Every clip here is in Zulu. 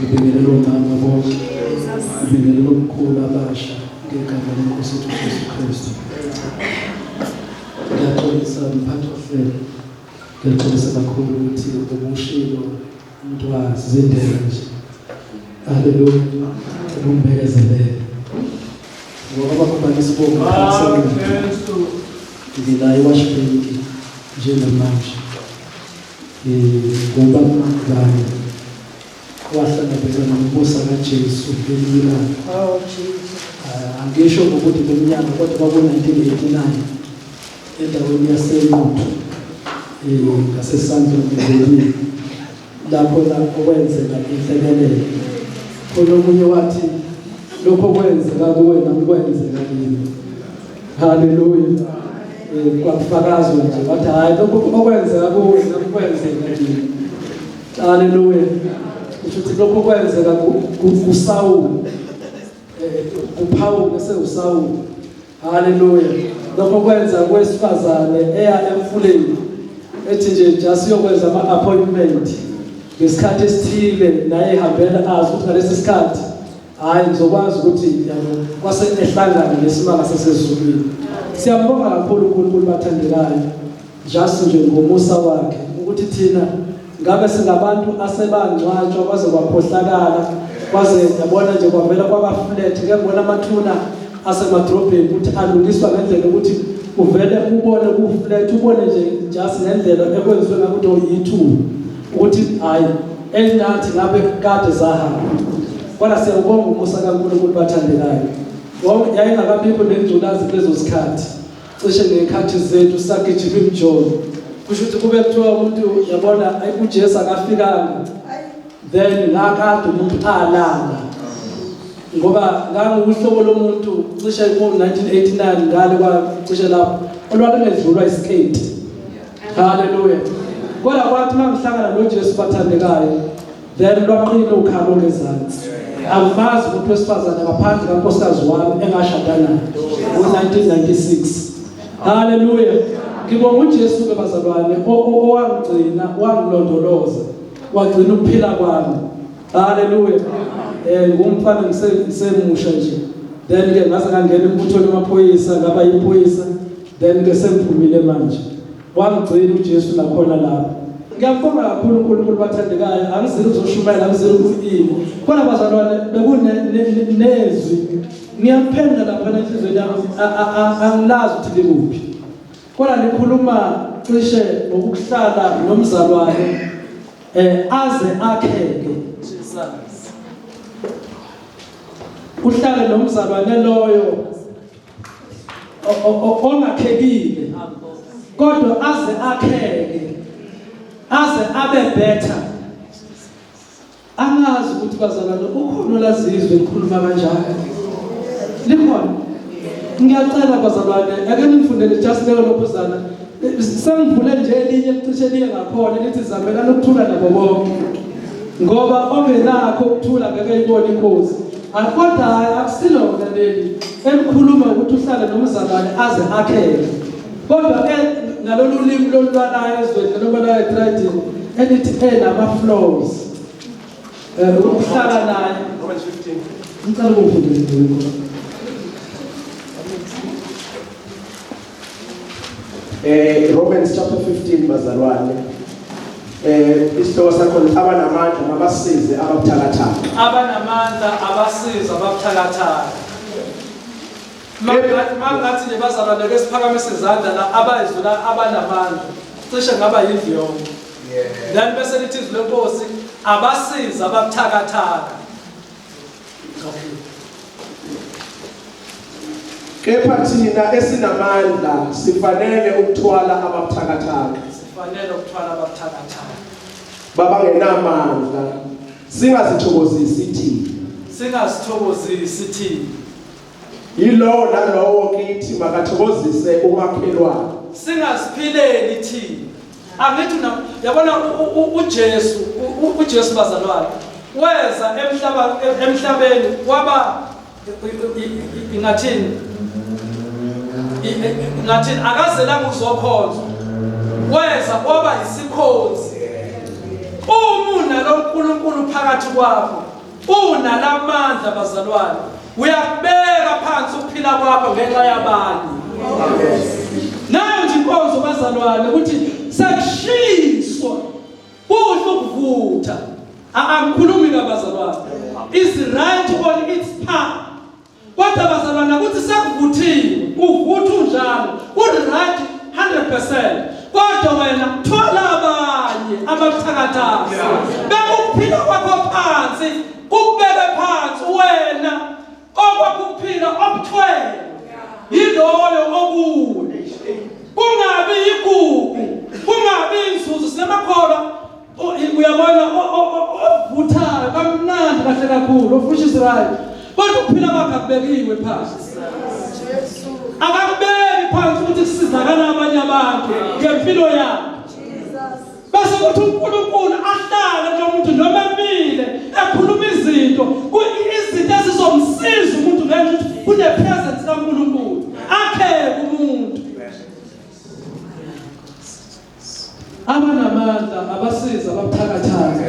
Ngibingelela omama bonke. Ngibingelela omkhulu abasha ngegama lenkosi yethu Jesu Kristu. Ngiyaxolisa mphathi wohlelo. Ngiyaxolisa kakhulu ukuthi ubushilo umuntu wazindela nje. Haleluya. Ubumbekezelele. Ngoba bakhona isibongo ngila eWashbank njengamanje. Ngoba ngani wahlangabezana nomusa kaJesu ngelinye ilanga. Oh Jesus. Angisho ngokuthi ngomnyaka kodwa kwaku-1989 endaweni yaseNquthu ngasesandleni ngevelile lapho la okwenzeka inhlekelele khona omunye wathi lokho kwenzeka kuwe nami kwenzeka kimi. Haleluya. Kwakufakazwa nje wathi hayi lokho okwenzeka kuwe nami kwenzeka kimi. Haleluya. Kusho ukuthi lokho kwenzeka kuSawulu, kuPawulu esewuSawulu. Haleluya. Lokho kwenza kwesifazane eya emfuleni ethi nje just uyokwenza ama-appointment ngesikhathi esithile naye ehambela azi ukuthi ngalesi sikhathi hhayi ngizokwazi ukuthi yabo kwase ehlangana nesimanga sasezulwini. Siyambonga kakhulu uNkulunkulu bathandekayo just nje ngomusa wakhe ukuthi thina ngabe singabantu asebangcwatshwa kwaze kwakhohlakala kwaze yabona nje kwavela kwaba flat ngeke ngibona amathuna asemadrobheni ukuthi alungiswa ngendlela ukuthi uvele ubone ku-flat ubone nje just ngendlela ekwenziwe ngakuthi oyi-two ukuthi hhayi elinathi ngabe kade zahamba. Kodwa siyawubonga umusa kaNkulunkulu bathandekayo. Yayingakabikho nengculazi kulezo sikhathi. Cishe ngey'khathi zethu sagijima imijolo. Kusho ukuthi kube kuthiwa umuntu yabona uJesu akafikanga then ngakade umuntu alala ngoba ngangiwuhlobo lomuntu cishe ngo-1989 ngale kwacishe lapho olwalungedlulwa isiketi. Haleluya. Kodwa kwathi uma ngihlangana noJesu bathandekayo then lwaqina ukhalo ngezansi. Angimazi umuntu wesifazane ngaphandle kankosikazi wami engashada naye ngo-1996. Haleluya. Ngibonga uJesu ke bazalwane owangigcina wangilondoloza wagcina ukuphila kwami. Haleluya. Ngumfana ngisemusha nje. Then ke ngaze ngangena embuthweni wamaphoyisa ngaba yiphoyisa then ke sengiphumile manje. Wangigcina uJesu nakhona lapho. Ngiyambonga kakhulu uNkulunkulu bathandekayo, angizile ukuzoshumayela, angizile ukuyini. Kodwa bazalwane bekune nezwi. Ngiyamphendla lapha enhliziyweni yami angilazi ukuthi likuphi. Kodwa likhuluma cishe ngokuhlala nomzalwane aze akheke. Uhlale nomzalwane loyo ongakhekile kodwa aze akheke aze abe better. Angazi ukuthi bazalwane ukhona olazizwe ngikhuluma kanjani. Likhona. Ngiyacela bazalwane ake ningifundele just leyo lophuzana. Sengivule nje elinye cishe liye ngakhona lithi zamelana ukuthula nabo bonke. Ngoba ongenakho ukuthula ngeke ibone inkosi. Kodwa hhayi akusilona leli elikhuluma ukuthi uhlale nomzalwane aze akheke. Kodwa ngalolu limi lolulwanayo ezweni noma la etradini elithi enama-flows. Ukuhlala naye. Romans 15. Ngicela ukufundela lokho. Romans chapter 15 bazalwane. Isihloko sakho abanamandla mabasize ababuthakathaka. Abanamandla abasize ababuthakathaka. Mangathi nje bazalwane ke siphakamise izandla la abayizula abanamandla. Cishe ngaba yindlu yonke. Then bese lithi izwi lenkosi abasiza ababuthakathaka. Kepha thina esinamandla sifanele ukuthwala ababuthakathaka. Sifanele ukuthwala ababuthakathaka. Babangenamandla singazithokozisi thina. Singazithokozisi thina. Yilowo nalowo kithi makathokozise umakhelwane. Singaziphileli thina. Angithi yabona uJesu uJesu bazalwane weza emhlaba emhlabeni waba ingathini ingathini akazelanga uzokhonzwa weza waba isikhonzi. Uma unalo uNkulunkulu phakathi kwakho. Unalamandla bazalwane. Uyakubeka phansi ukuphila kwakho ngenxa yabanye. Nayo nje inkonzo bazalwane ukuthi sekushiswa kuhle ukuvutha. Angikhulumi kabazalwane. Is right on its path. Kodwa bazalwane ukuthi sekuvuthiwe, uvutha unjalo, ku-right 100%. Kodwa wena thola abanye abakuthakathayo. Beka ukuphila kwakho phansi, ukubeke phansi wena okwakho ukuphila okuthwele yiloyo okuwe. Kungabi igugu, kungabi inzuzo sinemakholwa uyabona ovuthayo kamnandi kahle kakhulu ofusha Israel kodwa ukuphila kwakhe akubekiwe phansi akakubeki phansi ukuthi kusizakala abanye abantu ngempilo yakhe bese kuthi uNkulunkulu ahlale lo muntu noma emile ekhuluma izinto izinto ezizomsiza umuntu ngenxa ukuthi kune presence kaNkulunkulu akheke umuntu Abanamandla abasiza ababuthakathaka.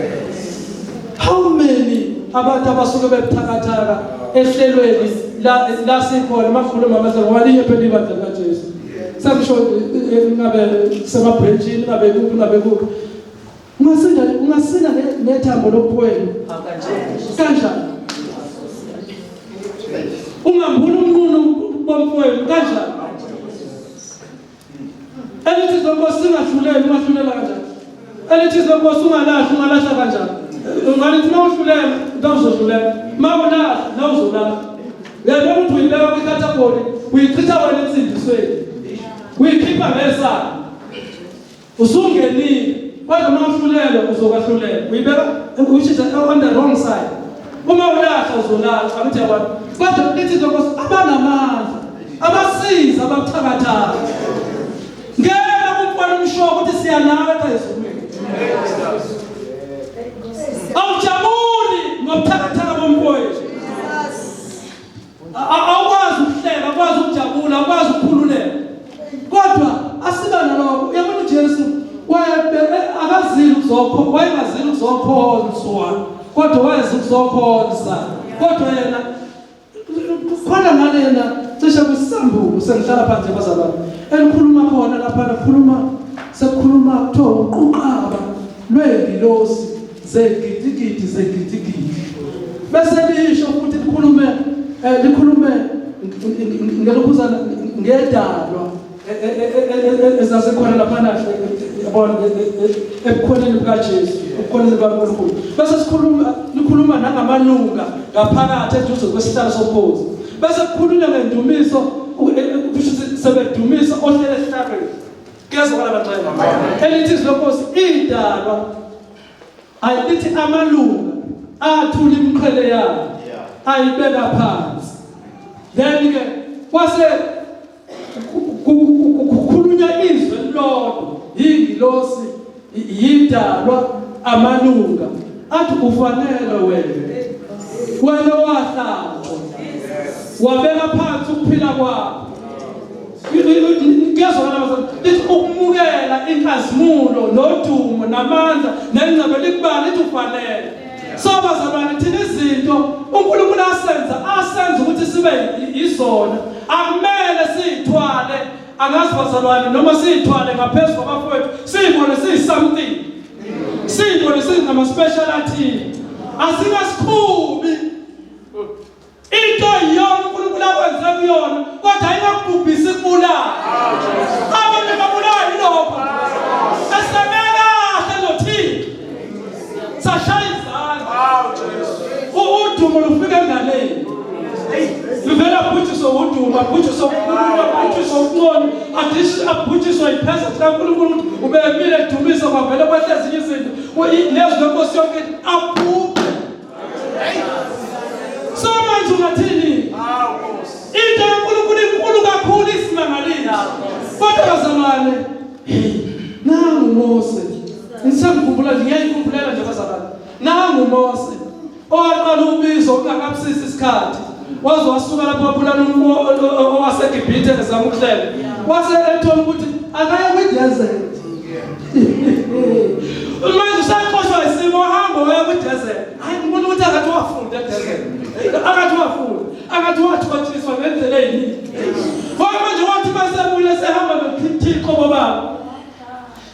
How many abantu abasuke bebuthakathaka ehlelweni la la sikhona makhuluma amandla ngoba linye phela ibandla likaJesu. Sengisho eh, eh, ngabe semabranchini ngabe kuphi ngabe kuphi. Ungasinda ungasinda nethambo lokuwena. Kanjani? Ungambula umnqunu bomfowenu kanjani? Elithi izwi lenkosi singahluleli ungahlulela kanjani? Elithi izwi lenkosi ungalahli ungalahla kanjani? Ungalithi uma uhlulela nawe uzohlulela. Uma ulahla nawe uzolahla. Uyabona ukuthi uyibeka kwikhathagori uyichitha wena ensindisweni. Uyikhipha ngesandla. Usungenile kodwa uma uhlulelwa uzokwahlulela. Uyibeka which is on the wrong side. Uma ulahla uzolahla angithi yabona. Kodwa lithi izwi lenkosi abanamandla abasiza ababuthakathaka. Ngeke ukubona umsho ukuthi siya nawe ekhaya ezulwini. Awujabuli ngobuthakathaka bomfowethu. Awukwazi ukuhleka, awukwazi ukujabula, awukwazi ukukhululeka. Kodwa asiba nalokho. Uyabona uJesu akazile ukuzokho, wayengazile ukuzokhonzwa, kodwa wayeza ukuzokhonza. Kodwa yena khona ngalena cishe kwisambulo sengihlala phansi bazalwane elikhuluma khona lapha likhuluma sekukhuluma kuthiwa uquqaba lwezingilosi zegidigidi zegidigidi bese lisho futhi likhulume eh, likhulume ngelokhuzana ngedalwa e, e, e, ezazikhona laphana yabona ebukhoneni bukaJesu ebukhoneni bukaNkulunkulu bese sikhuluma likhuluma nangamalunga ngaphakathi eduze kwesihlalo sobukhosi bese kukhulunywa ngendumiso kusho ukuthi sebedumisa ohlele esihlalweni kuyezwakala bangcwele elithi izwi lenkosi idalwa Ayithi amalunga athula imiqhele yabo ayibeka phansi. Then ke kwase kukhulunywa izwi elilodwa yingilosi yidalwa amalunga athi ufanele wena wena wahlatshwa wabeka phansi ukuphila kwakho Kuyazwakala bazalwane. Lithi ukumukela inkazimulo nodumo namandla nengcebo likubani lithi ufanele. So bazalwane thina izinto uNkulunkulu asenza asenza ukuthi sibe izona. Akumele siyithwale angazi bazalwane noma siyithwale ngaphezu kwabafowethu siyibone siyi something. Siyibone singama special athile. Asingasikhubi. Into iyona uNkulunkulu akwenze kuyona kodwa ayingakubhubhisi kubulala. Abantu babulawa yilokho. Esebeka kahle noThixo. Sashaya izandla. Udumo lufika enganeni. Livela bhujiswa udumo, abhujiswa ukukhuluma, abhujiswa ukunconywa, abhujiswa ipresence kaNkulunkulu ukuthi ubemile edumisa kwavele kwehla ezinye izinto. Nezwi lenkosi yonke abhubhe. So manje ungathini? Into kaNkulunkulu inkulu kakhulu isimangaliso. Kodwa bazalwane, hey, nangu Mose. Ngisamkhumbula nje ngiyayikhumbula nje bazalwane. Nangu Mose owaqala ubizo kungakabusisi isikhathi. Waze wasuka lapho wabulala umuntu owaseGibhithe ezama ukuhlela. Wase ethola ukuthi akaye kwi-desert. Manje usaxoshwa isimo wahamba waya kwi-desert. Hayi ngibona ukuthi Futhi angathi wafunda eDurban. Angathi wafunda, angathi wathotshiswa ngendlela eyiningi. Ngoba manje wathi masebuyile sehamba noThixo bobaba.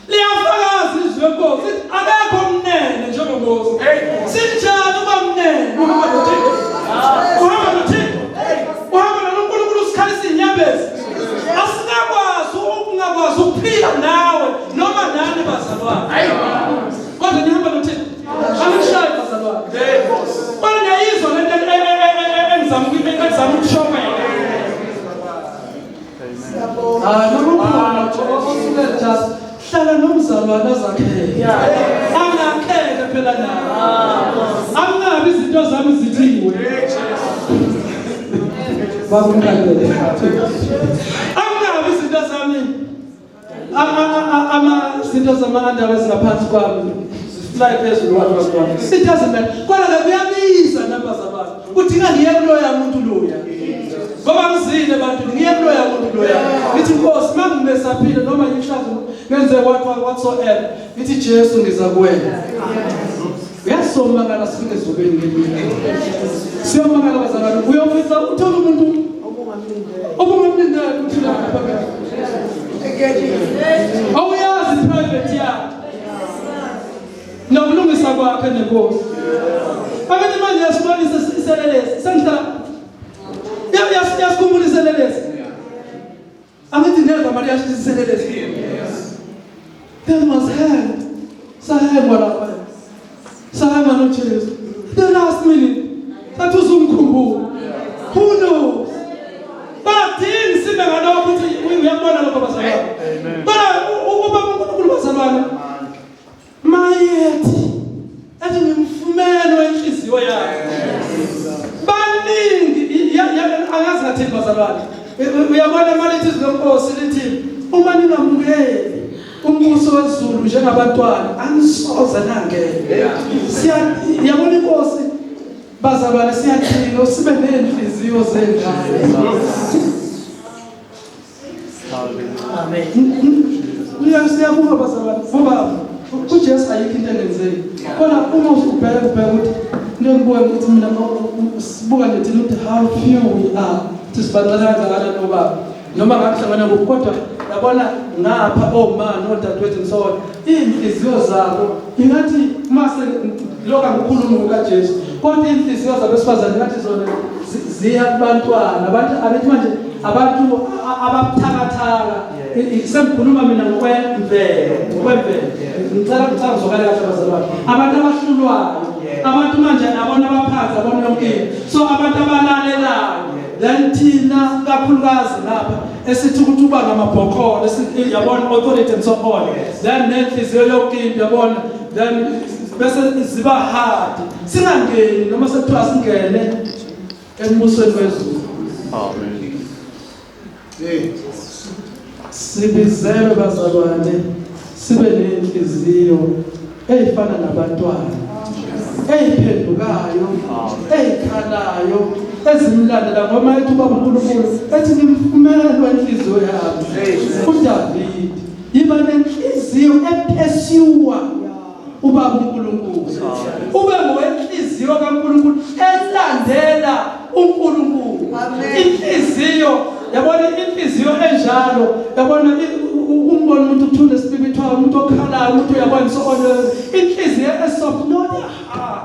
Liyafakaza izwi lenkosi lithi akekho mnene njengoMose. Sinjani uba mnene uhamba noThixo? Uhamba noThixo. Uhamba noNkulunkulu usikhalisa izinyembezi. Asingakwazi ukungakwazi ukuphila nawe noma nani bazalwane. Kodwa nihamba noThixo. Angishayi bazalwane. Kodwa niyayizwa lento engizama engizama ukushomela. Hayi noma ukhona osuke just hlala nomzalwane azakhele. Angakhele phela naye. Angabi izinto zami zithiwe. Baba umkhandele. Angabi izinto zami ama izinto zama-underwear ezingaphansi kwami zifly phezulu wathi bazalwane. It doesn't matter. Kodwa ke kuyabiza namba zabantu. Kudinga ngiye kuloya muntu loya. Ngoba ngizile ebantwini ngiye kuloya muntu loya. Ngithi Nkosi mangimesaphile noma ngihlazo ngenze what whatsoever. Ngithi Jesu ngiza kuwena. Uyasomangala sifike ezulwini ngelinye. Siyomangala bazalwane uyofica uthola umuntu obungamlindele ukuthi lapha phakathi. Awuyazi private yakhe. Nokulungisa kwakhe nenkosi. Akathi manje yasibonisa iselelesi. Sengihlala Yasikhumbula iselelesi. Angithi neva mali yasho iselelesi. Then was hanged. Sahengwa lapha. Sahengwa noJesu. The last minute. Sathi uzumkhumbula. Who knows? Badingi sibe ngalokho ukuthi uyakubona lokho bazalwane. Kodwa ubaba uNkulunkulu bazalwane Mayethi ethi ngimfumene wenhliziyo yakhe. Baningi angazi ngathini bazalwane. Uyabona malithi izwi lenkosi lithi uma ningamukeli umbuso wezulu njengabantwana anisoze nangena. Siya yabona inkosi bazalwane siyadinga sibe nezinhliziyo zengane. Amen. Siyabuka bazalwane ngoba uJesu ayikho into engenzeki. Kodwa uma usubheka ubheka ukuthi into engibuka ukuthi mina sibuka nje thina ukuthi how few we are. Ukuthi sibancane kangakanani obaba. Noma ngakuhlangana kuphi kodwa yabona ngapha oma nodadewethu and so on. Iy'nhliziyo zabo ingathi mase lokho angikhulumi ngokaJesu kodwa iy'nhliziyo zabesifazane ingathi zona ziya kubantwana abantu abethi manje abantu ababuthakathaka sengikhuluma mina ngokwemvelo ngokwemvelo ngicela ngicela ngizokale kahle bazalwane abantu abahlulwayo abantu manje abona abaphansi abona yonke into so abantu abalalelayo then thina kakhulukazi lapha esithi ukuthi uba ngamabhokholo yabona authority and so on then nenhliziyo yonke into yabona then bese ziba hard singangeni noma sekuthiwa singene embusweni wezulu amen sibizelwe bazalwane sibe nenhliziyo eyifana nabantwana eyiphendukayo eyikhalayo ezimlandela ngoba ethi ubaba uNkulunkulu ethi ngimfumelwe inhliziyo yami uDavid yiba nenhliziyo ephesiwa ubaba uNkulunkulu ube ngowenhliziyo kaNkulunkulu elandela uNkulunkulu inhliziyo yabona inhliziyo enjalo yabona umbona umuntu uthule esibibithwayo umuntu okhalayo umuntu uyabona so on inhliziyo esoft not a heart.